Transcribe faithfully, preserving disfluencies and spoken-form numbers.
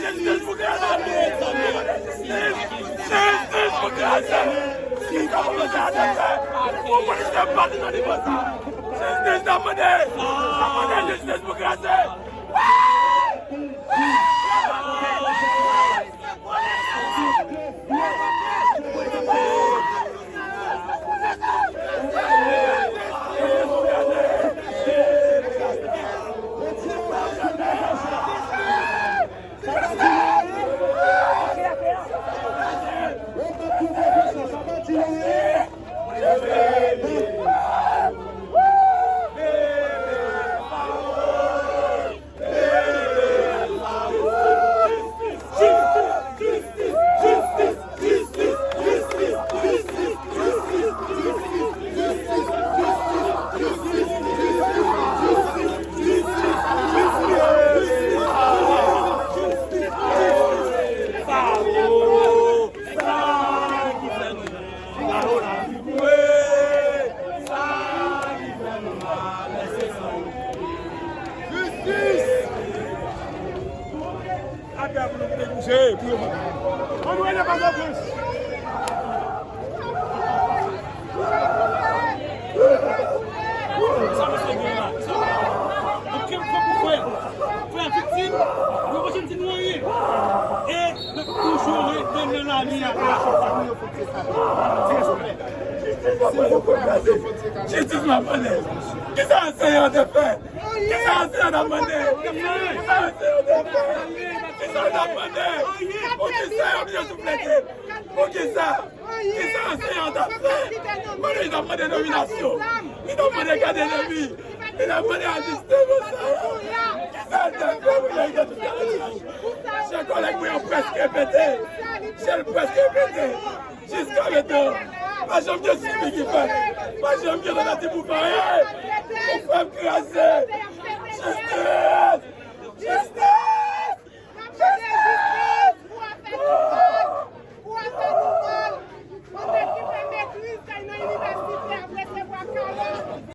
Jistis pou kraze! Jistis! Jistis pou kraze! Kisa w panse a te fè? Pou polisye pati nan nivo sa! Jistis n ap mande! N ap mande jistis pou kraze! Jistis! Atè pou nou kite kouche, pou yo. Ann rele Pòtoprens. Sa misye gen la? Ankenn fòm pou fè. Fè viktim, nou pa janm di nou anyen. E n ap toujou rete nan lari a. Jistis m ap mande. Kisa ansèyan an te fè? Kisa ansèyan an t ap mande? Kisa ansèyan an te fè? Kisa l t ap mande? Poukisa yo oblije souflete? Poukisa? Kisa ansèyan an t ap fè? Mande, li t ap mande nominasyon. Li t ap mande gad enemi. Li t ap mande asiste pou sa yo. Kisa l te fè pou merite tout gade? Chè kòlèg mwen an prèske pete. Chè l prèske pete. Jiska mentnan, pa janm gen swivi ki fèt. Pa janm gen tantativ pou fè anyen. Ou fè m kraze. Jistis!